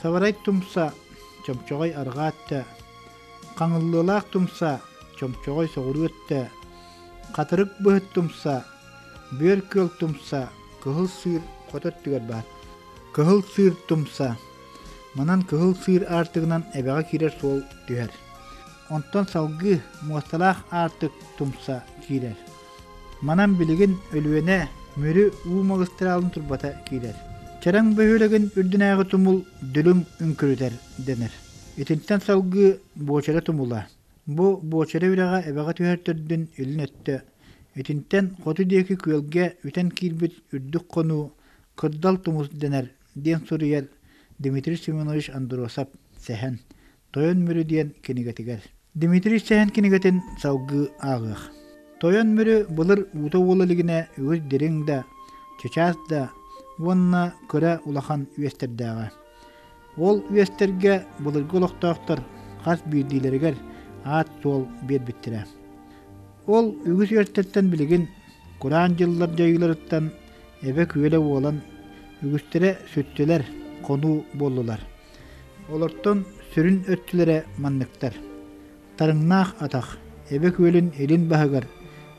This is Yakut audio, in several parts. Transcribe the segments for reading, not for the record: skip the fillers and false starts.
Сабарай тумса чомчоҕой арҕаа өттө, Хаҥыллыылаах тумса чомчоҕой соҕуруу өттө, Хатырык быһыт тумса, Бүөр күөл тумса, Кыһыл сыыр хото өттүгэр баар. Кыһыл сыыр тумса. Манан Кыһыл сыыр аартыгынан эбэҕэ киирэр суол түһэр. Онтон салгыы муосталаах аартык тумса киирэр. Манан билигин Өлүөнэ, Мүрү уу магыстралын турбата киирэр. Чараҥ бөһүөлэгин үрдүнээҕи тумул Дүлүҥ үҥкүрүтэр дэнэр. Итинтэн салгыы Буочара тумула. Бу Буочара үрэҕэ эбэҕэ түһэр төрдүн илин өттө. Итинтэн хоту диэки күөлгэ үтэн киирбит үрдүк хонуу Кырдал тумус дэнэр диэн суруйар Дмитрий Семенович Андросов Сэһэн Тойон Мүрү диэн кинигэтигэр. Дмитрий Сэһэн кинигэтин салгыы ааҕыах. Тойон Мүрү былыр уута уола илигинэ үгүс дириҥ да, чычаас да уонна кыра улахан үөстэрдээҕэ. Ол үөстэргэ былыргы олохтоохтор хас биирдиилэригэр аат-суол биэрбиттэрэ. Ол үгүс үөстэртэн билигин кураан дьыллар дьайыыларыттан эбэ күөлэ уолан, үгүстэрэ сүттүлэр, хонуу буоллулар. Олортон сүрүн өттүлэрэ манныктар: Тарыҥнаах атах, Эбэ күөлүн илин баһыгар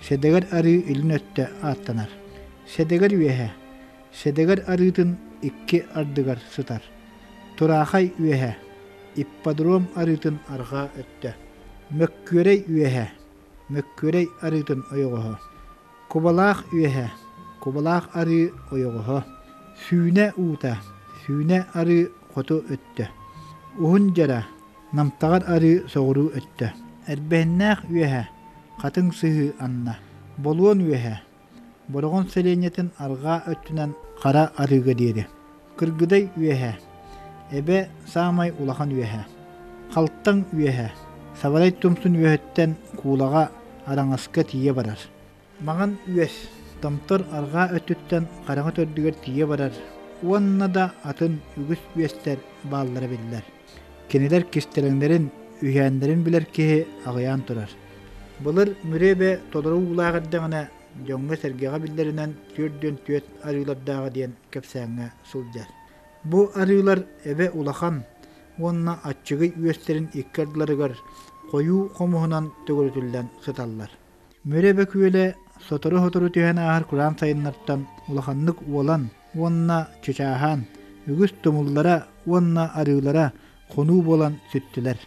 Сэдэгэр арыы илин өттө ааттанар. Сэдэгэр үөһэ, Сэдэгэр арыытын икки ардыгар сытар. Тураахай үөһэ, Ипподром арыытын арҕаа өттө. Мөккүөрэй үөһэ, Мөккүөрэй арыытын ойоҕоһо. Кубалаах үөһэ, Кубалаах арыы ойоҕоһо, Сүүнэ уута, Сүүнэ арыы хоту өттө, Уһун дьара, Намтаҕар арыы соҕуруу өттө, Эрбэһиннээх үөһэ, Хатыҥ сыһыы анна, Болуон үөһэ, Бороҕон сэлиэнньэтин арҕаа өттүнэн Хара арыыга диэри, Кыргыдай үөһэ, Эбэ саамай улахан үөһэ, Халтаҥ үөһэ, Сабарай тумсун үөһүттэн Куулаҕа Араҥаска тиийэ барар. Маҥан үөс Томтор арҕаа өттүттэн Хараҥа төрдүгэр тиийэ барар уонна да атын үгүс үөстэр бааллара биллэр. Кинилэр кистэлэҥнэрин, үһээннэрин билэр киһи аҕыйаан турар. Былыр Мүрү эбэ толору уулаах эрдэҕинэ дьоҥҥо-сэргэҕэ биллэринэн 44 арыылардааҕа диэн кэпсээҥҥэ сылдьар. Бу арыылар эбэ улахан уонна аччыгый үөстэрин икки ардыларыгар хойуу хомуһунан төгүрүтүллэн сыталлар. Мүрү эбэ күөлэ сотору-сотору түһэн ааһар кураан сайыннартан улаханнык уолан уонна чычааһаан, үгүс тумуллара уонна арыылара хонуу буолан сүттүлэр.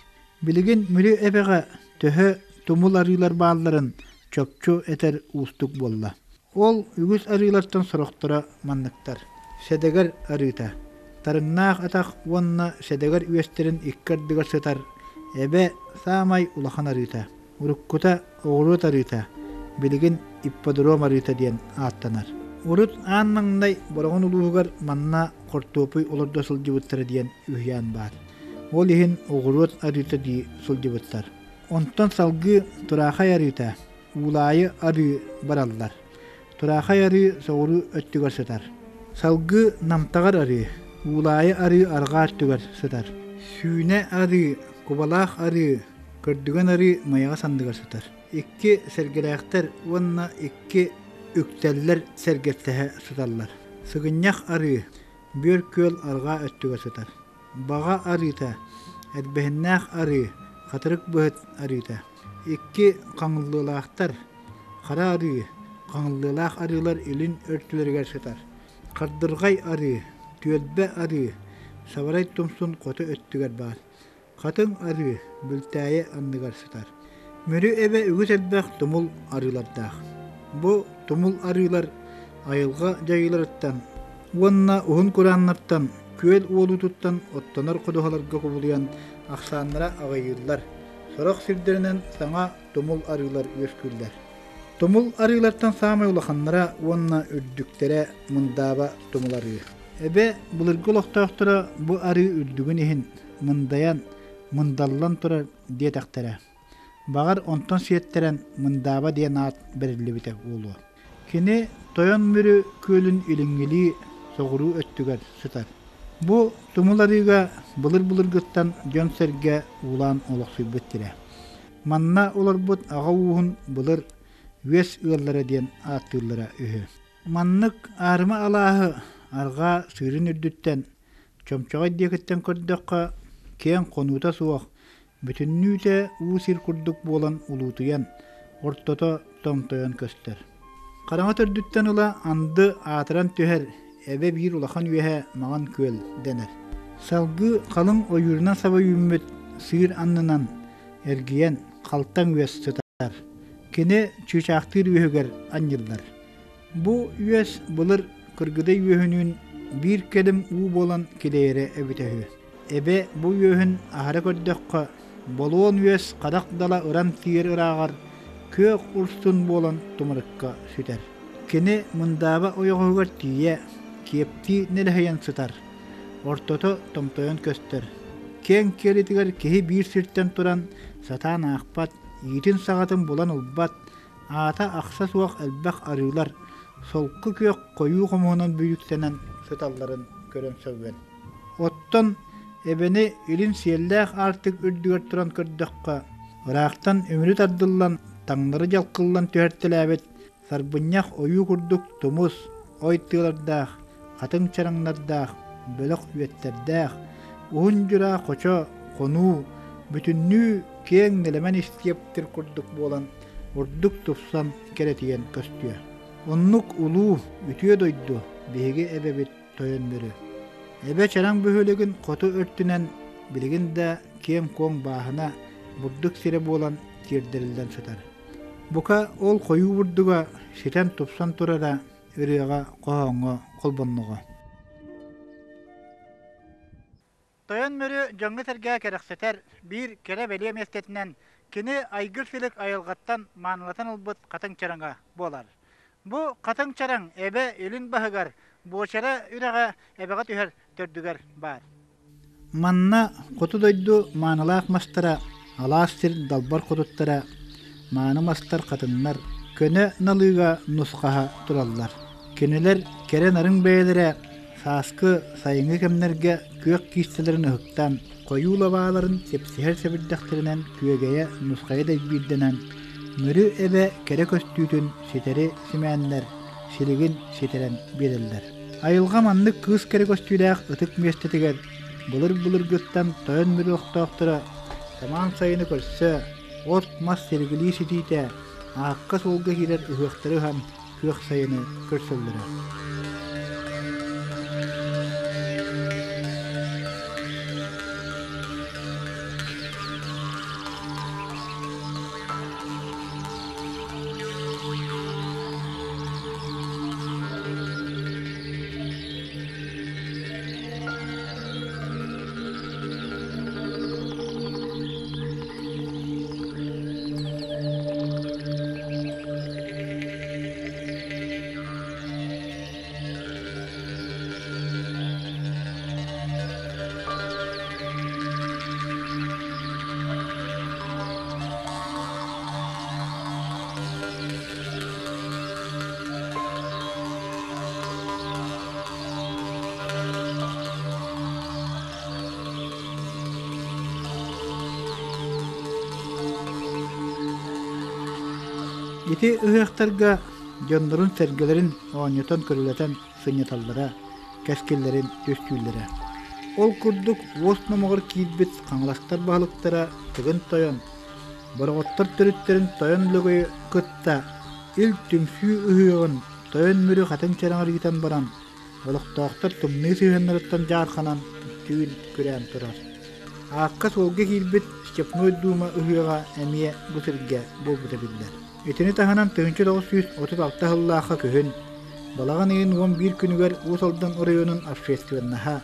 Билигин Мүрү эбэҕэ төһө тумул арыылар баалларын чопчу этэр уустук буолла. Ол үгүс арыылартан сорохторо манныктар: Сэдэгэр арыыта, Тарыҥнаах атах уонна Сэдэгэр үөстэрин икки ардыгар сытар Эбэ саамай улахан арыыта, уруккута Оҕуруот арыыта, билигин Ипподром арыыта диэн ааттанар. Урут аан маҥнай Бороҕон улууһугар манна хортуопуй олордо сылдьыбыттара диэн үһүйээн баар. Ол иһин оҕуруот арыыта дии сылдьыбыттар. Онтон салгыы Тураахай арыыта, Уулаайы арыы бараллар. Тураахай арыы соҕуруу өттүгэр сытар. Салгыы Намтаҕар арыы, Уулаайы арыы арҕаа өттүгэр сытар. Сүүнэ арыы, Кубалаах арыы, Көрдүгэн арыы Майаҕас анныгар сытар. Икки сэргэлээхтэр уонна икки үктэллэр сэргэстэһэ сыталлар. Сыгынньах арыы, Бүөр күөл арҕаа өттүгэр сытар. Баҕа арыыта, Эрбэһиннээх арыы, Хатырык быһыт арыыта. Икки хаҥыллыылаахтар, Хара арыы, Хаҥыллыылаах арыылар илин өртүлэригэр сытар. Хардырҕай арыы, Түөлбэ арыы, Сабарай тумсун хоту өттүгэр баар. Хатыҥ арыы Бүлтээйи анныгар сытар. Мүрү эбэ үгүс элбэх тумул арыылардаах. Бу тумул арыылар айылҕа дьайыыларыттан уонна уһун курааннартан, күөл уолуутуттан оттонор ходуһаларга кубулуйан ахсааннара аҕыйыыллар, сорох сирдэринэн саҥа тумул арыылар үөскүүллэр. Тумул арыылартан саамай улаханнара уонна үрдүктэрэ Мындааба тумул арыы. Эбэ былыргы олохтоохторо бу арыы үрдүгүн иһин мындайан, мындаллан турар диэтэхтэрэ. Баҕар, онтон сиэттэрэн Мындааба диэн аат бэриллибитэ буолуо. Кини Тойон Мүрү күөлүн илиҥҥилии соҕуруу өттүгэр сытар. Бу тумул арыыга былыр-былыргыттан дьон-сэргэ уулаан олохсуйбут сирэ. Манна олорбут аҕа ууһун былыр үөс ыаллара диэн ааттыыллара үһү. Маннык аарыма алааһы арҕаа сыырын үрдүттэн Чомчоҕой диэкиттэн көрдөххө, киэҥ хонуута суох, бүтүннүүтэ уу сир курдук буолан улуутуйан, ортото томтойон көстөр. Хараҥа төрдүттэн ыла анды аатыран түһэр, эбэ биир улахан үөһэ Маҥан Күөл дэнэр. Салгыы халыҥ ойуурунан саба үүммүт сыыр аннынан эргийэн халтаҥ үөс сытар. Кини чыычаахтыыр үөһүгэр анньыллар. Бу үөс былыр Кыргыдай үөһүнүүн биир кэлим уу буолан килэйэрэ эбитэ үһү. Эбэ бу үөһүн аһара көрдөххө, болуон үөс харах дала ыран тиийэр ырааҕар күөх урсун буолан тумарыкка сүтэр. Кини Мындааба ойоҕоһугар тиийэ, киэптии нэлэһийэн сытар, ортото томтойон көстөр. Киэҥ киэлитигэр киһи биир сиртэн туран сатаан аахпат, иитин-саҕатын булан ылбат, Аата ахса суох элбэх арыылар солко күөх хойуу хомуһунан бүрүктэнэн сыталларын көрөн сөҕүөн. Оттон эбэни илин сиэллээх аартык үрдүгэр туран көрдөххө, ыраахтан үмүрү тардыллан, таҥнары дьалкыллан түһэртэлээбит сарбынньах ойуу курдук тумус, ой тыалардаах, хатыҥ чараҥнардаах, бөлөх үөттэрдээх, уһун дьураа хочо, хонуу, бүтүннүү киэҥ нэлэмэн истиэптэр курдук буолан ордук тупсан кэрэтийэн көстүө. Оннук улуу, үтүө дойду биһиги эбэбит Тойон Мүрү. Эбэ Чараҥ бөһүөлэгин хоту өртүнэн билигин да киэҥ-куоҥ бааһына, бурдук сирэ буолан тиэрдэриллэн сытар. Бука ол хойуу бурдуга ситэн-тупсан турара ырыаҕа, хоһооҥҥо холбонноҕо. Тойон Мүрү дьоҥҥо-сэргэҕэ кэрэхсэтэр биир кэрэ-бэлиэ миэстэтинэн кини айгыр-силик айылҕаттан маанылатан ылбыт хатыҥ чараҥа буолар. Бу хатыҥ чараҥ эбэ илин баһыгар Буочара үрэҕэ эбэҕэ түһэр төрдүгэр баар. Манна хоту дойду маанылаах мастара, алаас сир далбар хотуттара, мааны мастар хатыҥнар көнө налыыга нусхаһа тураллар. Кинилэр кэрэ нарын бэйэлэрэ Сааскы, сайыҥҥы кэмнэргэ күөх киистэлэрин ыһыктан, хойуу лабааларын сипсиһэр сэбирдэхтэринэн күөгэйэ нусхайа дэйбиирдэнэн, Мүрү эбэ кэрэ көстүүтүн ситэри симээннэр, силигин ситэрэн биэрэллэр. Айылҕа маннык кыыс кэрэ көстүүлээх ытык миэстэтигэр былыр-былыргыттан Тойон Мүрү олохтоохторо самаан сайыны көрсө, от-мас силигилии ситиитэ, аакка-суолга киирэр ыһыахтары ыһан күөх сайыны көрсөллөрө. Ити ыһыахтарга дьоннорун-сэргэлэрин оонньотон-көрүлэтэн сынньаталлара, кэскиллэрин түстүүллэрэ. Ол курдук уос номоҕор киирбит хаҥаластар баһылыктара Тыгын Тойон, Бороҕоттор төрүттэрин Тойон Лөгөйү кытта Ил Түмсүү ыһыаҕын Тойон Мүрү хатыҥ чараҥар ыытан баран, олохтоохтор тымныы сыһыаннарыттан дьаарханан түүн күрээн турар. Аакка-суолга киирбит Степной Дума ыһыаҕа эмиэ бу сиргэ буолбута биллэр. Итини таһынан 1936 сыллаахха күһүн балаҕан ыйын 11 күнүгэр Уус Алдан оройуонун общественноһа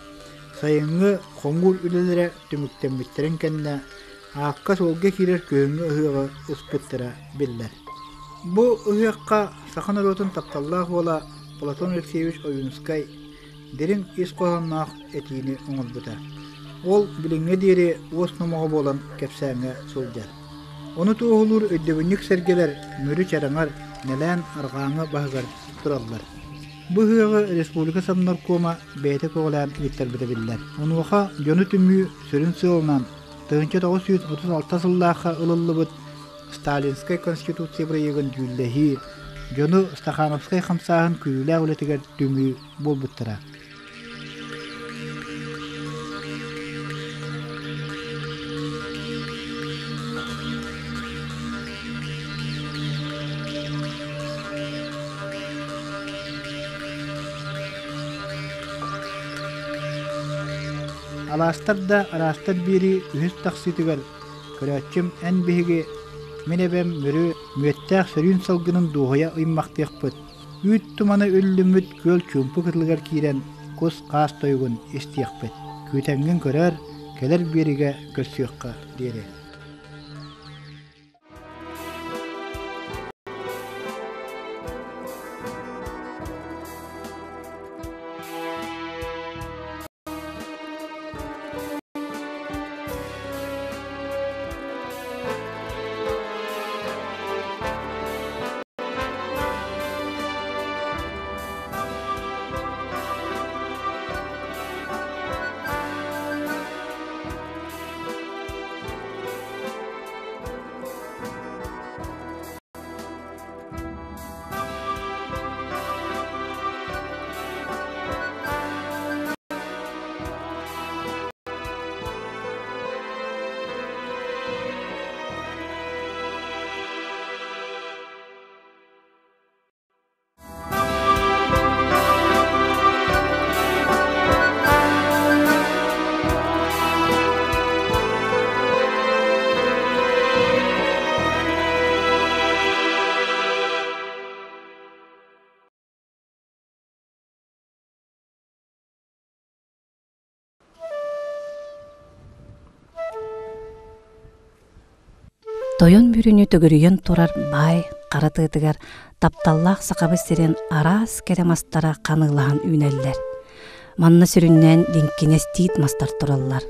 сайыҥҥы хомуур үлэлэрэ түмүктэммиттэрин кэннэ аакка-суолга киирэр күһүҥҥү ыһыаҕы ыспыттара биллэр. Бу ыһыахха саха норуотун тапталлаах уола Платон Алексеевич Ойуунускай дириҥ ис хоһоонноох этиини оҥорбута. Ол билиҥҥэ диэри уос номоҕо буолан кэпсээҥҥэ сылдьар. Ону туоһулуур өйдөбүнньүк сэргэлэр Мүрү Чараҥар, Нэлээн Арҕааҥы баһыгар тураллар. Бу ыһыаҕы республика Совнаркома бэйэтэ көҕүлээн ыыттарбыта биллэр. Онуоха дьону түмүү сүрүн сыалынан 1936 сыллаахха ылыллыбыт Сталинскай конституция бырайыагын дьүүллэһии, дьону Стахановскай хамсааһын күүрүүлээх үлэтигэр түмүү буолбуттара. Алаастар да араастар биэрии үһүс тахсыытыгар көрөөччүм эн биһиги, мин эбэм Мүрү мүөттээх сөрүүн салгынын дуоһуйа ыймахтыахпыт. Үүт туманы үллүммүт күөл чуумпу кытылыгар киирэн кус-хаас тойугун истиэхпит. Күүтэҥҥин көрөөр, кэлэр биэригэ көрсүөххэ диэри. Тойон бүрүнү төгүрүйэн турар баай хара тыатыгар тапталлаах Сахабыт сирин араас кэрэ мастара ханыылаһан үүнэллэр. Манна сүрүннээн лиҥкинэс тиит мастар тураллар.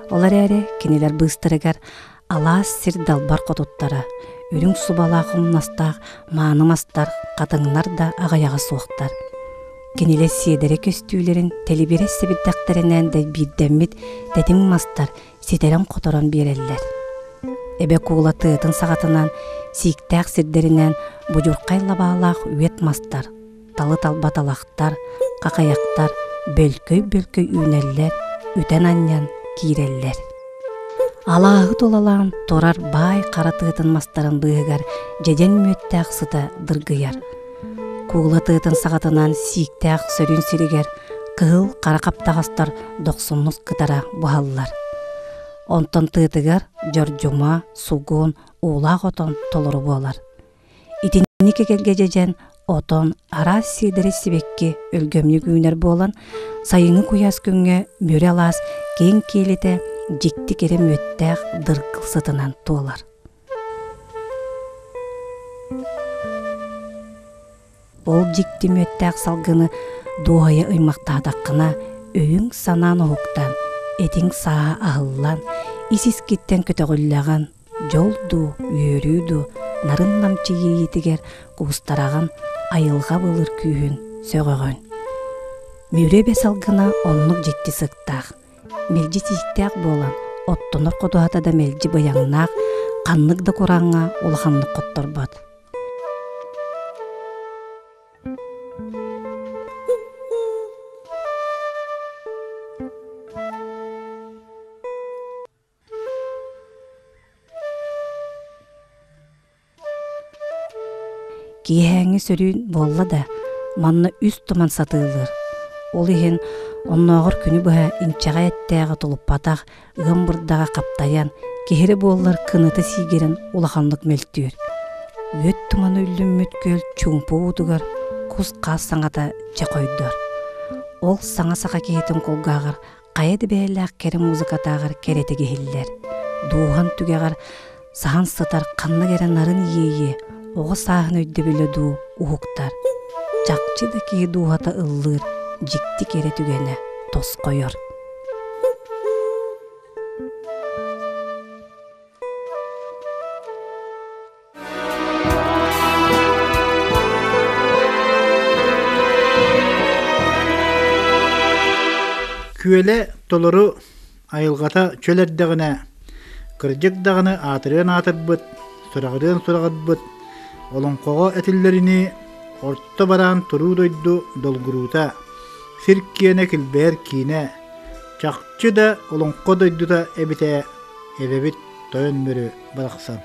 Ол эрээри кинилэр быыстарыгар алаас сир далбар хотуттара, үрүҥ субалаах умнастаах мааны мастар, хатыҥнар да аҕыйаҕа суохтар. Кинилэр сиэдэрэ көстүүлэрин тэлибирэс сэбирдэхтэринэн дэйбиирдэммит тэтиҥ мастар ситэрэн-хоторон биэрэллэр. Эбэ куула тыатын саҕатынан, сииктээх сирдэринэн будьурхай лабаалаах үөт мастар, талы-талба талахтар, хахайахтар бөлкөй-бөлкөй үүнэллэр, үтэн-анньан киирэллэр. Алааһы тулалаан турар баай хара тыатын мастарын быыһыгар дьэдьэн мүөттээх сыта дыргыйар. Куула тыатын саҕатынан сииктээх сөрүүн сиригэр кыһыл хара хаптаҕастар дохсуннук кытара буһаллар. Онтон тыатыгар дьордьума, сугун, уулаах отон толору буолар. Итинник эгэлгэ дьэдьэн, отон, араас сиэдэрэй сибэкки өлгөмнүк үүнэр буолан, сайыҥҥы куйаас күҥҥэ Мүрү алаас киэҥ киэлитэ дьикти кэрэ мүөттээх дыргыл сытынан туолар. Ол дьикти мүөттээх салгыны дуоһуйа ыймахтаатаххына, өйүҥ-санаан уһуктан, этиҥ сааһа аһыллан, ис-искиттэн көтөҕүллэҕин, дьол дуу, үөрүү дуу нарын-намчы иэйиитигэр куустараҕын, айылҕа былыр күүһүн сөҕөҕүн. Мүрү эбэ салгына оннук дьикти сыттаах, мэлдьи сииктээх буолан, оттонор ходуһата да мэлдьи быйаҥнаах, ханнык да курааҥҥа улаханнык хотторбот. Киэһээҥҥи сөрүүн буолла да, манна үс туман сатыылыыр. Ол иһин оннооҕор күнү быһа инчэҕэй эттээҕи тулуппатах ыам бырдаҕа хаптайан, киһирэ буоллар кыныта сиигирэн улаханнык мөлтүүр. Үөт туманы үллүммүт күөл чуумпу уутугар кус-хаас саҥата чэ хойдор. Ол саҥа саха киһитин кулгааҕар хайа да бэйэлээх кэрэ музыкатааҕар кэрэтик иһиллэр. Дууһан түгэҕэр саһан сытар ханнык эрэ нарын иэйии оҕо сааһын өйдөбүлэ дуу уһуктар. Чахчы да киһи дууһата ыллыыр дьикти кэрэ түгэнэ тосхойор. Күөлэ толору айылҕата чөл эрдэҕинэ, кырдьык даҕаны аатырыан аатырбыт, сураҕырыан сураҕырбыт, олоҥхоҕо этиллэринии орто бараан туруу дойду долгуруута, сир киэнэ килбэйэр киинэ, чахчы да олоҥхо дойдута эбитэ эбэбит Тойон Мүрү барахсан.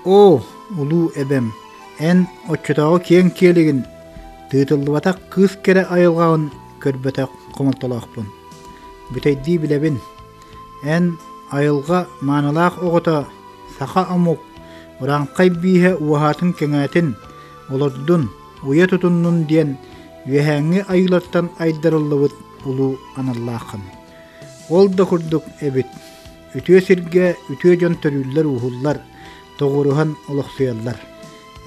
Оо, улуу эбэм, эн оччотооҕу киэҥ киэлигин, тыытыллыбатах кыыс кэрэ айылҕаҕын көрбөтөх хомолтолоохпун. бүтэйдии билэбин. Эн айылҕа маанылаах оҕото саха омук урааҥхай бииһэ уоһаатын-кэҥээтин, олордун, уйа тутуннун диэн үөһээҥҥи айыылартан айдарыллыбыт улуу аналлааххын. Ол да курдук эбит. Үтүө сиргэ үтүө дьон төрүүллэр-ууһуллар, тоҕуоруһан олохсуйаллар.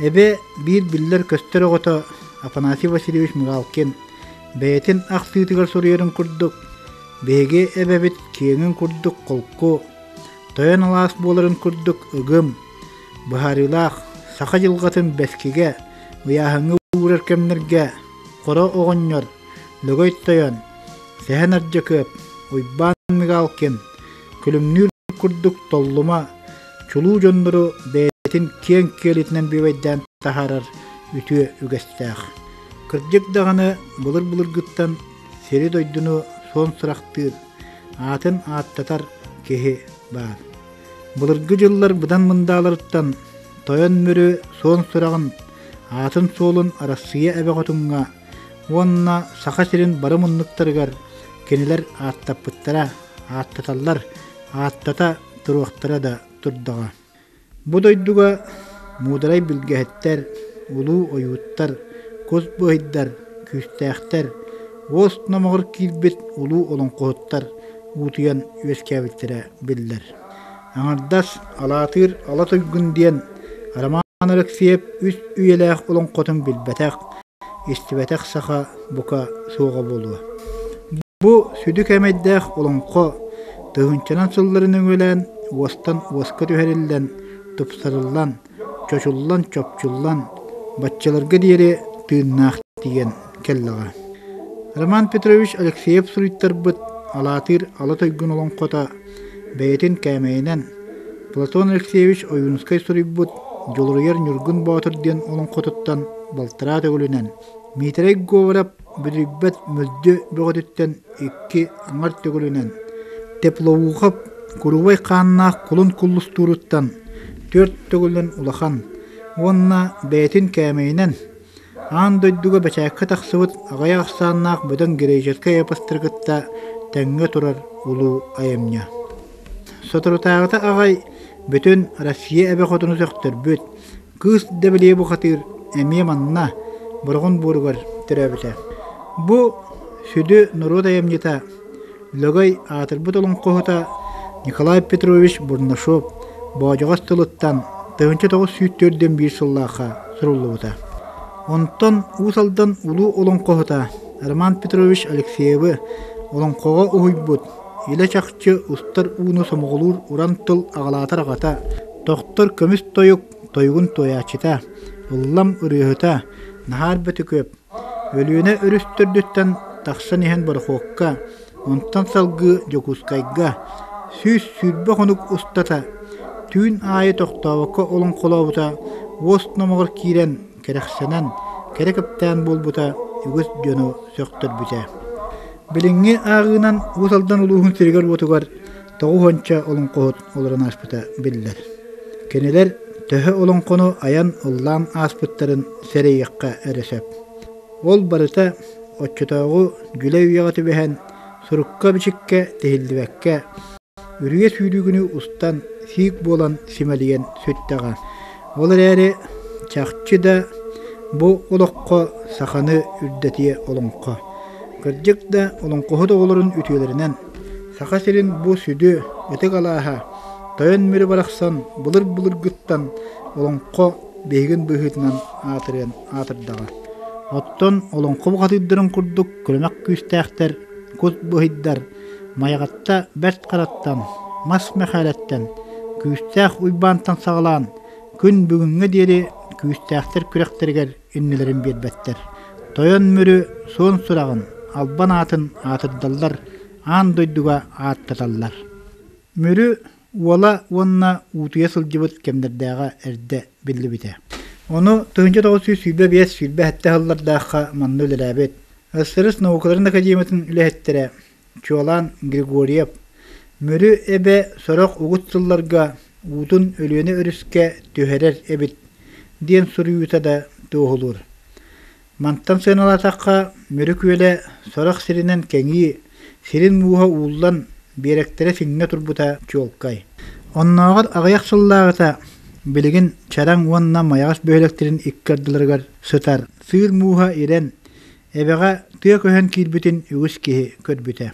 Эбэ биир биллэр-көстөр оҕото Афанасий Васильевич Мигалкин бэйэтин ахтыытыгар суруйарын курдук, биһиги эбэбит киэҥин курдук холку, тойон алаас буоларын курдук ыгым, быһаарыылаах саха дьылҕатын бэскигэ, ыйааһыҥҥа уурар кэмнэргэ Хоро оҕонньор, Лөгөй тойон, Сэһэн Ардьакыап, Уйбаан Мигалкин, Күлүмнүүр курдук толлума, чулуу дьоннору бэйэтин киэҥ киэлитинэн бүөбэйдээн таһаарар үтүө үгэстээх. Кырдьык даҕаны былыр-былыргыттан сири-дойдуну суон сурахтыыр, аатын ааттатар киһи баар. Былыргы дьыллар быдан мындааларыттан Тойон Мүрү суон сураҕын, аатын-суолун Арассыыйа эбэ хотуҥҥа уонна Саха сирин бары муннуктарыгар кинилэр ааттаппыттара, ааттаталлар, ааттата туруохтара да турдаҕа. Бу дойдуга муударай билгэһиттэр, улуу ойууттар, кус быһыйдар, күүстээхтэр, уос номоҕор киирбит улуу олоҥхоһуттар уутуйан үөскээбиттэрэ биллэр. Аҥардас Алаатыыр Ала Туйгун диэн Роман Алексеев үс үйэлээх олоҥхотун билбэтэх, истибэтэх саха бука суоҕа буолуо. Бу сүдү кээмэйдээх олоҥхо тыһыынчанан сыллары нөҥүөлээн уостан уоска түһэриллэн, тупсарыллан, чочуллан-чопчуллан, баччаларга диэри тыыннаах тиийэн кэллэҕэ. Роман Петрович Алексеев суруйтарбыт Алаатыыр Ала Туйгун олоҥхото бэйэтин кээмэйинэн Платон Алексеевич Ойуунускай суруйбут Дьулуруйар Ньургун Боотур диэн олоҥхотуттан балтараа төгүлүнэн Миитэрэй Говоров бүдүрүйбэт мөлдү бөҕөтүттэн икки аҥар төгүлүнэн, Теплоухов куруубай хааннаах кулун куллустууруттан түөрт төгүлүнэн улахан уонна бэйэтин кээмэйинэн аан дойдуга бэчээккэ тахсыбыт аҕыйах ахсааннаах бөдөҥ греческэй эпостары кытта тэҥҥэ турар улуу айымньы. Соторутааҕыта аҕай бүтүн Россия эбэ хотуну сөхтөрбүт, Кыыс Дэбилийэ бухатыыр эмиэ манна, Бороҕон буоругар төрөөбүтэ. Бу сүдү норуот айымньыта Лөгөй аатырбыт олоҥхоһута Николай Петрович Бурнашов Боодьоҕос тылыттан 1941 сыллаахха суруллубута. Онтон Уус Алдан улуу олоҥхоһута Роман Петрович Алексеевы олоҥхоҕо уһуйбут, илэ-чахчы устар ууну сомоҕолуур уран тыл аҕалаатар аҕата, тохтор көмүс тойук тойугун туойааччыта, ыллам ырыаһыта Наһаар Бөтүкүөп Өлүөнэ өрүс төрдүттэн тахсан иһэн борохуокка, онтон салгыы Дьокуускайга 120 хонук устата түүн аайы тохтообокко олоҥхолообута уос номоҕор киирэн кэрэхсэнэн, кэрэ кэптээн буолбута үгүс дьону сөхтөрбүтэ. Билиҥҥи ааҕыынан Уус Алдан улууһун сиригэр-уотугар тоҕус уонча олоҥхоһут олорон ааспыта биллэр. Кинилэр төһө олоҥхону айан ыллаан ааспыттарын сэрэйиэххэ эрэ сөп. Ол барыта оччотооҕу дьүлэй үйэҕэ түбэһэн, сурукка-бичиккэ тиһиллибэккэ, үрүйэ сүүрүүгүнү устан, сиик буолан симэлийэн сүттэҕэ. Ол эрээри, чахчы да, бу олоххо саханы үрдэтиэ олоҥхо. Кырдьык да, олоҥхоһут оҕолорун үтүөлэринэн Саха сирин бу сүдү ытык алааһа Тойон Мүрү барахсан былыр-былыргыттан олоҥхо биһигин быһыытынан аатырыан аатырдаҕа. Оттон олоҥхо бухатыырдарын курдук күлүмэх күүстээхтэр, кус быһыйдар Майаҕатта Бэрт Хараттан, Мас Мэхээлэттэн, Күүстээх Уйбаантан саҕалаан күн бүгүҥҥэ диэри күүстээхтэр күрэхтэригэр иннилэрин биэрбэттэр. Тойон Мүрү суон сураҕын, албан аатын аатырдаллар, аан дойдуга ааттаталлар. Мүрү уола уонна уутуйа сылдьыбыт кэмнэрдээҕэ эрдэ биллибитэ. Ону 1925-27 сыллардаахха манна үлэлээбит СССР наукаларын академиятын үлэһиттэрэ, чуолаан Григорьев, Мүрү эбэ сорох угут сылларга уутун Өлүөнэ өрүскэ түһэрэр эбит диэн суруйуута да туоһулуур. Мантан сыаналаатахха, Мүрү күөлэ сорох сиринэн кэҥии, Сирин мууһа ууллан, биэрэктэрэ сиҥнэ турбута чуолкай. Оннооҕор аҕыйах сыллааҕыта билигин Чараҥ уонна Майаҕас бөһүөлэктэрин икки ардыларыгар сытар сыыр мууһа ирэн, эбэҕэ тыа көһөн киирбитин үгүс киһи көрбүтэ.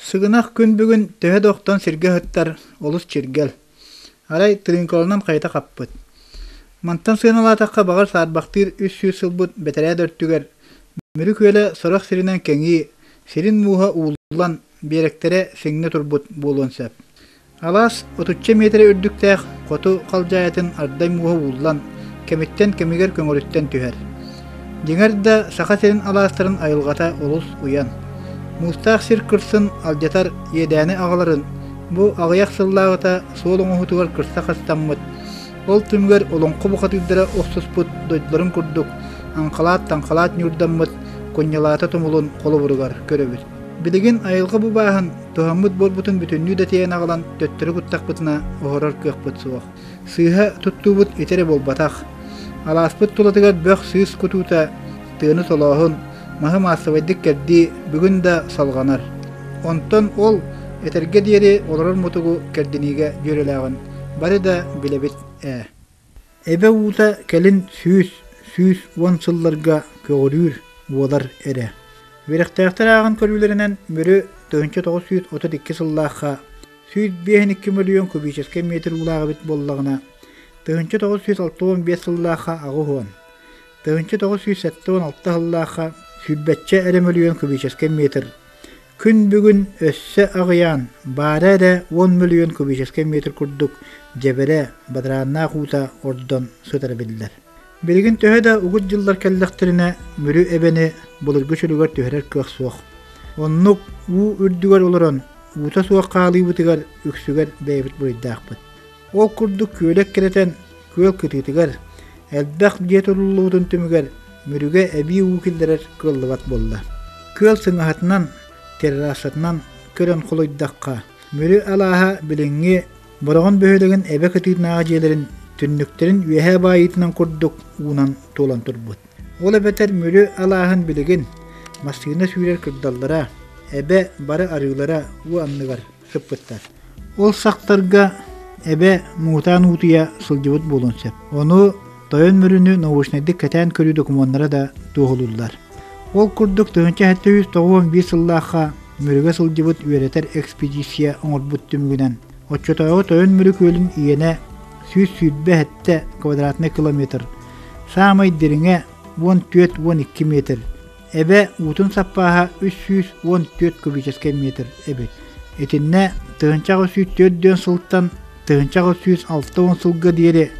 Сыгынах күн бүгүн төһө да охтон сиргэ ыһыттар, олус чиргэл. Арай тырыыҥкаланан хайыта хаппыт. Мантан сыаналаатахха баҕар саарбахтыыр 300 сылбыт бэтэрээ да өртүгэр Мүрү күөлэ сорох сиринэн кэҥии, сирин мууһа ууллан, биэрэктэрэ сиҥнэ турбут буолуон сөп. Алаас отучча миэтэрэ үрдүктээх хоту халдьаайытын ардай мууһа ууллан, кэмиттэн кэмигэр көҥөрүттэн түһэр. Дьиҥэр да, Саха сирин алаастарын айылҕата олус уйан. Муустаах сир кырсын алдьатар иэдээни аҕаларын бу аҕыйах сыллааҕыта суол оҥоһуутугар кырса хастаммыт, ол түмүгэр олоҥхо бухатыырдара охсуспут дойдуларын курдук аҥхалаат-таҥхалаат ньуурдаммыт Кунньалаата тумулун холобуругар көрөбүт. Билигин айылҕа бу бааһын туһаммыт буорбутун бүтүннүү да тиэйэн аҕалан төттөрү куттахпытына оһорор кыахпыт суох. Сыыһа туттуубут ити эрэ буолбатах. Алааспыт тулатыгар бөх-сыыс кутуута, тыаны солооһун, маһы маассабайдык кэрдии бүгүн да салҕанар. Онтон ол этэргэ диэри олорор мутугу кэрдиниигэ дьүөрэлээҕин бары да билэбит ээ. Эбэ уута кэлин 100, 110 сылларга көҕүрүүр, уолар эрэ. Үөрэхтээхтэр ааҕан көрүүлэринэн Мүрү 1932 сыллаахха 152 мөлүйүөн кубическай метр уулаах эбит буоллаҕына, 1965 сыллаахха 80, 1976 сыллаахха сүүрбэччэ эрэ мөлүйүөн кубическай метр Күн бүгүн өссө аҕыйаан, баара эрэ 10 мөлүйүөн кубическай метр курдук дьэбэрэ, бадарааннаах уута ордон сытара биллэр. Билигин төһө да угут дьыллар кэллэхтэринэ, Мүрү эбэни былыргы чөлүгэр түһэрэр кыах суох. Оннук уу үрдүгэр олорон, уута суох хаалыыбытыгар үксүгэр бэйэбит буруйдаахпыт. Ол курдук күөлэ эккирэтэн, күөл кытыытыгар элбэх дьиэ тутуллубутун түмүгэр Мүрүгэ эбии уу киллэрэр кыаллыбат буолла. Күөл сыҥаһатынан, террасатынан көрөн холуйдахха, Мүрү алааһа билиҥҥи Бороҕон бөһүөлэгин эбэ кытыытынааҕы дьиэлэрин түннүктэрин үөһээ баайыытынан курдук уунан туолан турбут. Ол эбэтэр Мүрү алааһын билигин массыына сүүрэр кырдаллара, эбэ бары арыылара уу анныгар сыппыттар. Ол сахтарга эбэ муҥутаан уутуйа сылдьыбыт буолуон сөп. Ону Тойон Мүрүнү научнайдык кэтээн көрүү докумуоннара да туоһулууллар. Ол курдук 1791 сыллаахха Мүрүгэ сылдьыбыт үөрэтэр экспедиция оҥорбут түмүгүнэн оччотооҕу Тойон Мүрү күөлүн иэнэ 127 квадратнай километр, саамай дириҥэ 14-12 метр, Эбэ уутун саппааһа 314 кубическай метр эбит. Итиннэ 1804 сылтан 1860 сылга диэри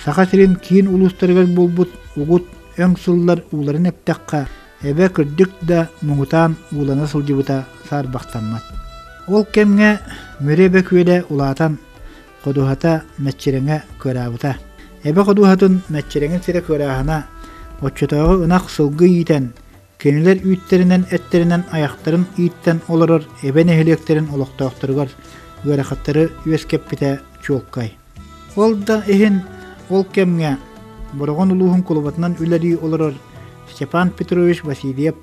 Саха сирин киин улуустарыгар буолбут угут өҥ сыллар ууларын эптэххэ, эбэ кырдьык да муҥутаан уулана сылдьыбыта саарбахтаммат. Ол кэмҥэ Мүрү эбэ күөлэ улаатан, ходуһата мэччирэҥэ кыараабыта. Эбэ ходуһатын мэччирэҥин сирэ кыарааһына оччотооҕу ынах сылгы иитэн, кинилэр үүттэринэн-эттэринэн айахтарын ииттэн олорор эбэ нэһилиэктэрин олохтоохторугар ыарахаттары үөскэппитэ чуолкай. Ол да иһин ол кэмҥэ Бороҕон улууһун кулубатынан үлэлии олорор Степан Петрович Васильев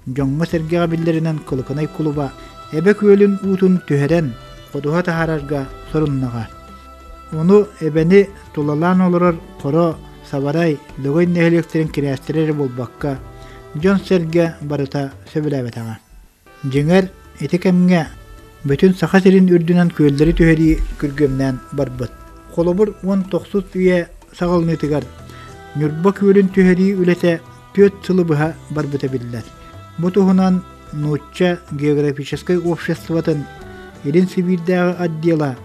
дьоҥҥо-сэргэҕэ биллэринэн Кылыкынай кулуба Эбэ күөлүн уутун түһэрэн ходуһа таһаарарга соруннаҕа. Ону эбэни тулалаан олорор Хоро, Сабарай, Лөгөй нэһилиэктэрин кинээстэрэ эрэ буолбакка, дьон-сэргэ барыта сөбүлээбэтэҕэ. Дьиҥэр, ити кэмҥэ бүтүн Саха сирин үрдүнэн күөллэри түһэрии күргүөмнээн барбыт. Холобур, 19 үйэ саҕаланыытыгар Ньурба күөлүн түһэрии үлэтэ түөрт сылы быһа барбыта биллэр. Бу туһунан Нуучча географическай обществотын Илин Сибиирдээҕи отдела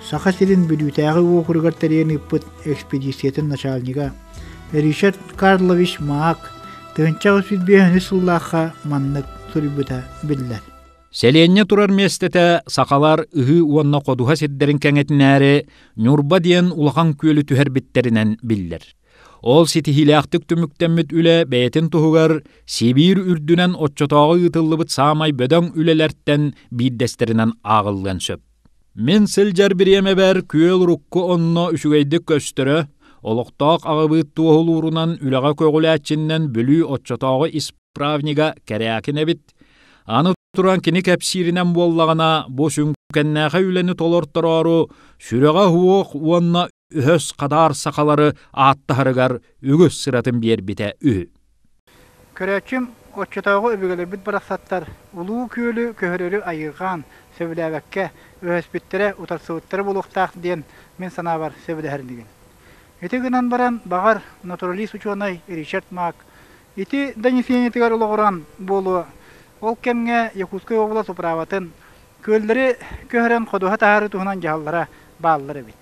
Саха сирин Бүлүүтээҕи уокуругар тэрийэн ыыппыт экспедициятын начальнига Ричард Карлович Маак 1805 сыллаахха маннык суруйбута биллэр. Сэлиэнньэ турар миэстэтэ сахалар ыһыы уонна ходуһа сирдэрин кэҥэтинээри Ньурба диэн улахан күөлү түһэрбиттэринэн биллэр. Ол ситиһиилээхтик түмүктэммит үлэ бэйэтин туһугар Сибиир үрдүнэн оччотооҕу ыытыллыбыт саамай бөдөҥ үлэлэртэн биирдэстэринэн ааҕыллыан сөп. Мин сылдьар бириэмэбэр күөл урукку онно үчүгэйдик көстөрө, олохтоох аҕабыыт туоһулуурунан үлэҕэ көҕүлээччиннэн Бүлүү оччотооҕу исправнига Кэрээкин эбит. Аны туран кини кэпсииринэн буоллаҕына, бу сүҥкэннээхэй үлэни толортороору сүрэҕэ уһуох уонна өһөс хадаар сахалары ааттаһарыгар үгүс сыратын биэрбитэ үһү. Көрөөччүм, оччотооҕу өбүгэлэрбит барахсаттар Улуу Күөлү көһөрөрү айыырҕаан, сөбүлээбэккэ, өһөспүттэрэ, утарсыбыттара буолуохтаах диэн мин санаабар сөбүлэһэр инигин. Ити гынан баран, баҕар, натуралист-учуонай Ричард Мак ити донесениетыгар олоҕуран буолуо, ол кэмҥэ Якутскай уобалас управатын күөллэри көһөрөн ходуһа таһаарыы туһунан дьаһаллара бааллар эбит.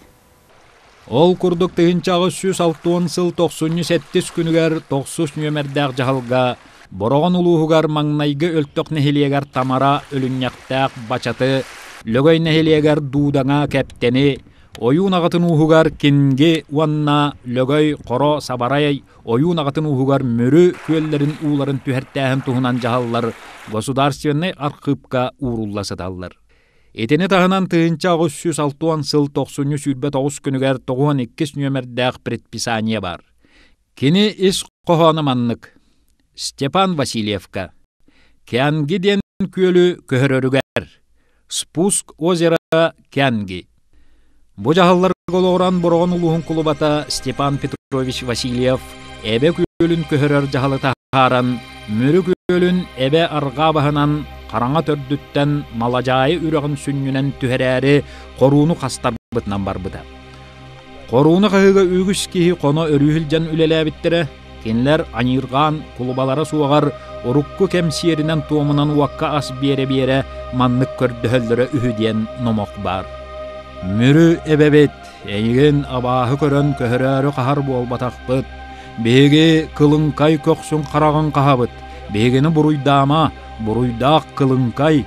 Ол курдук 1860 сыл тохсунньу сэттис күнүгэр тохсус нүөмэрдээх дьаһалга Бороҕон улууһугар маҥнайгы Өлтөх нэһилиэгэр Тамара Өлүнньэхтээх Бачаты, Лөгөй нэһилиэгэр Дуудаҥа Кэптэни, Ойуун аҕатын ууһугар Кинги уонна Лөгөй Хоро Сабарай Ойуун аҕатын ууһугар Мүрү күөллэрин ууларын түһэртээһин туһунан дьаһаллар государственнай архыыпка уурулла сыталлар. Итини таһынан 1860 сыл тохсунньу 29 күнүгэр 92 нүөмэрдээх предписание баар. Кини ис хоһооно маннык. Степан Васильевка. Кянги диэн күөлү көһөрөрүгэр. Спуск озера Кянги. Бу дьаһалларга олоҕуран Бороҕон улууһун кулубата Степан Петрович Васильев Эбэ күөлүн көһөрөр дьаһалы таһааран, Мүрү күөлүн Эбэ арҕаа баһынан хараҥа төрдүттэн Маладьаайы үрэҕин сүнньүнэн түһэрээри хорууну хастарбытынан барбыта. Хорууну хаһыыга үгүс киһи хоно өрүү сылдьан үлэлээбиттэрэ, кинилэр аньыырҕаан кулубалара суоҕар урукку кэм сиэринэн-туомунан уокка ас биэрэ-биэрэ маннык көрдөһөллөрө үһү диэн номох баар. Мүрү эбэбит, эйигин абааһы көрөн көһөрөөрү хаһар буолбатахпыт. Биһиги кылыҥкай көхсүн хараҕын хаһабыт, биһигини буруйдаама, буруйдаах кылыҥкай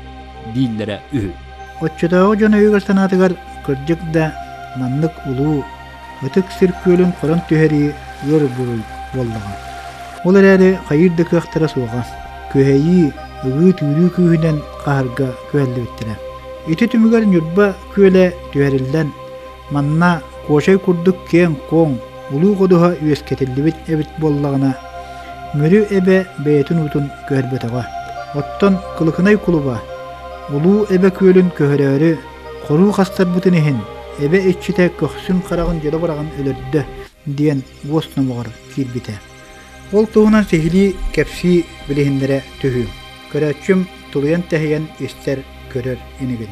дииллэрэ үһү. Оччотооҕу дьон өйүгэр-санаатыгар кырдьык да маннык улуу, ытык сир күөлүн хорон түһэрии ыар буруй буоллаҕа. Ол эрээри хайыыр да кыахтара суоҕа, күһэйии, ыгыы-түүрүү күүһүнэн хаһарга күһэллибиттэрэ. Ити түмүгэр Ньурба күөлэ түһэриллэн, манна Куочай курдук киэҥ-куоҥ, улуу ходуһа үөскэтиллибит эбит буоллаҕына, Мүрү эбэ бэйэтин уутун көһөрбөтөҕө. Оттон Кылыкынай кулуба Улуу Эбэ күөлүн көһөрөөрү хоруу хастарбытын иһин, эбэ иччитэ көхсүн хараҕын дьөлө быраҕан өлөрдө диэн уос номоҕор киирбитэ. Ол туһунан сиһилии кэпсии билиһиннэрэ түһүүм. Көрөөччүм тулуйан-тэһийэн истэр, көрөр инибин.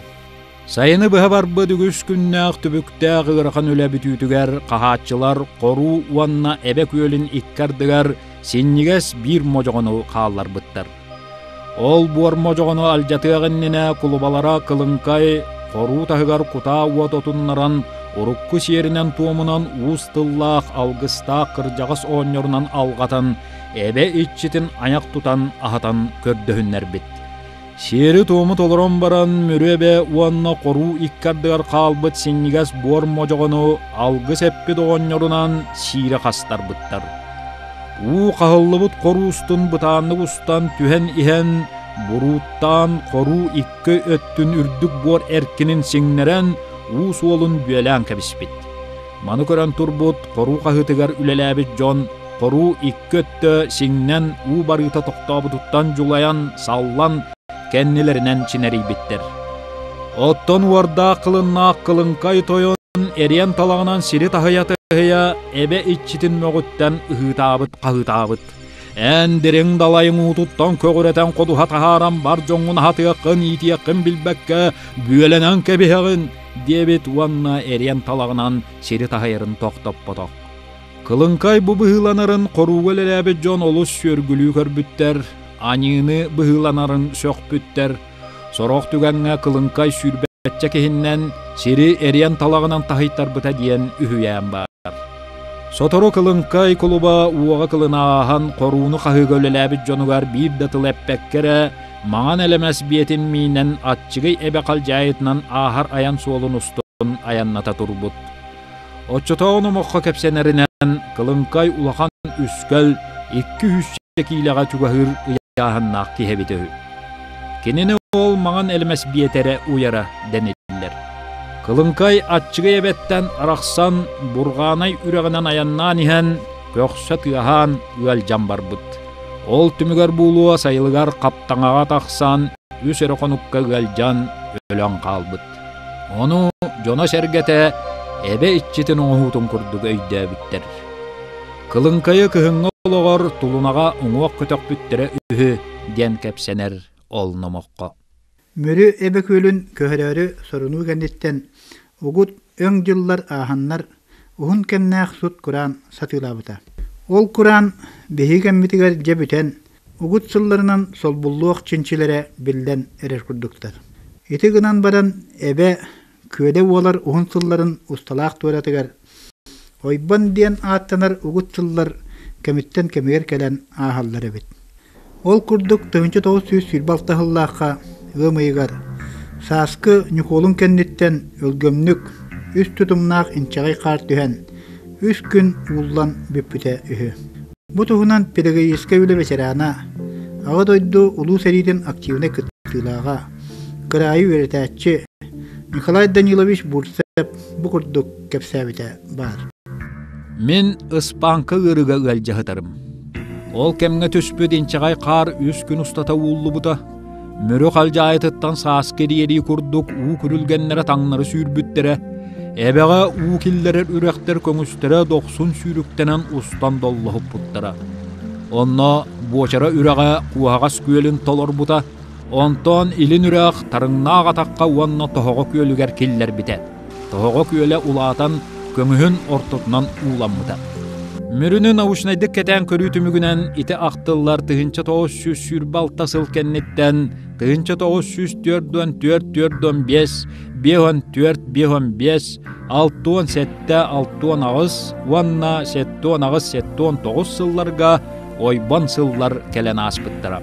Сайыны быһа барбыт үгүс күннээх түбүктээх ыарахан үлэ бүтүүтүгэр хаһааччылар Хоруу уонна Эбэ күөлүн икки ардыгар синньигэс биир модьоҕону хаалларбыттар. Ол буор модьоҕону алдьатыах иннинэ кулубалара Кылыҥкай хоруу таһыгар кутаа уот отуннаран, урукку сиэринэн-туомунан уус тыллаах алгыстаах кырдьаҕас оҕонньорунан алҕатан, эбэ иччитин айах тутан аһатан көрдөһүннэрбит. Сиэри-туому толорон баран Мүрү эбэ уонна Хоруу икки ардыгар хаалбыт синньигэс буор модьоҕону алгыс эппит оҕонньорунан сиирэ хастарбыттар. Уу хаһыллыбыт хоруустун бытааннык устан түһэн иһэн, бурууттаан хоруу икки өттүн үрдүк буор эркинин сиҥнэрэн, уу суолун бүөлээн кэбиспит. Маны көрөн турбут хоруу хаһыытыгар үлэлээбит дьон хоруу икки өттө сиҥнэн уу барыыта тохтообутуттан дьулайан, саллан, кэннилэринэн чинэрийбиттэр. Оттон уордаах кылыннаах кылыҥкай тойон эриэн талаҕынан сири таһыйа-таһыйа эбэ иччитин мөҕүттэн ыһыытаабыт-хаһыытаабыт. Эн дириҥ далайыҥ уутуттан көҕүрэтэн ходуһа таһааран бар дьоҥҥун аһатыаххын, иитиэххин билбэккэ бүөлэнэн кэбиһэҕин, диэбит уонна эриэн талаҕынан сири таһыйарын тохтоппотох. Кылыҥкай бу быһыыланарын хорууга үлэлээбит дьон олус сүөргүлүү көрбүттэр, аньыыны быһыыланарын сөхпүттэр. Сорох түгэҥҥэ Кылыҥкай сүүрбэччэ киһиннэн сири эриэн талаҕынан таһыйтарбыта диэн үһүйээн баар. Сотору Кылыҥкай кулуба уоҕа кылына ааһан хорууну хаһыыга үлэлээбит дьонугар биир да тыл эппэккэ эрэ Маҥан элэмэс биэтин миинэн аччыгый эбэ халдьаайытынан ааһар айан суолун устун айанната турбут. Оччотооҕу номоххо кэпсэнэринэн, Кылыҥкай улахан үскэл 200 киилэҕэ чугаһыыр ыйааһыннаах киһи эбитэ үһү. Кинини ол маҥан элэмэс биэтэрэ уйара дэниллэр. Кылыҥкай аччыгый эбэттэн арахсан Бурҕаанай үрэҕинэн айаннаан иһэн, көхсө тыаһаан ыалдьан барбыт. Ол түмүгэр буолуо сайылыгар хаптаҥаҕа тахсан үс эрэ хонукка ыалдьан өлөн хаалбыт. Ону дьоно-сэргэтэ эбэ иччитин оҥоһуутун курдук өйдөөбүттэр. Кылыҥкайы кыһыҥҥы олоҕор Тулунаҕа уҥуох көтөхпүттэрэ үһү диэн кэпсэнэр ол номоххо. Мүрү эбэ күөлүн көһөрөөрү сорунуу кэнниттэн угут өҥ дьыллар ааһаннар уһун кэмнээх сут-кураан сатыылаабыта. Ол кураан биһиги кэммитигэр дьэ бүтэн, угут сылларынан солбуллуох чинчилэрэ биллэн эрэр курдуктар. Ити гынан баран эбэ күөлэ уолар уһун сылларын усталаах туоратыгар Ойбон диэн ааттанар угут сыллар кэмиттэн кэмигэр кэлэн ааһаллар эбит. Ол курдук 1926 сыллаахха ыам ыйыгар сааскы Ньукуолун кэнниттэн өлгөмнүк үс тутумнаах инчэҕэй хаар түһэн, үс күн ууллан бүппүтэ үһү. Бу туһунан педагогическай үлэ ветерана, Аҕа дойду Улуу сэриитин активнай кыттыылааҕа, кыраайы үөрэтээччи Николай Данилович Бурцев бу курдук кэпсээбитэ баар. Мин ыспааҥка ыарыыга ыалдьа сытарым. Ол кэмҥэ түспүт инчэҕэй хаар үс күн устата ууллубута. Мүрү халдьаайытыттан сааскы ириэрии курдук уу күрүлгэннэрэ таҥнары сүүрбүттэрэ, эбэҕэ уу киллэрэр үрэхтэр көҥүстэрэ дохсун сүүрүктэнэн устан доллоһуппуттара. Онно Буочара үрэҕэ Куоһаҕас күөлүн толорбута, онтон Илин үрэх Тарыҥнаах атахха уонна Тоһоҕо күөлүгэр киллэрбитэ. Тоһоҕо күөлэ улаатан, көҥүһүн ортотунан ууламмыта. Мүрүнү научнайдык кэтээн көрүү түмүгүнэн ити ахтыллар 1926 сыл кэнниттэн 1944 45 54 55 67 68 уонна 78 79 сылларга ойбон сыллар кэлэн ааспыттара.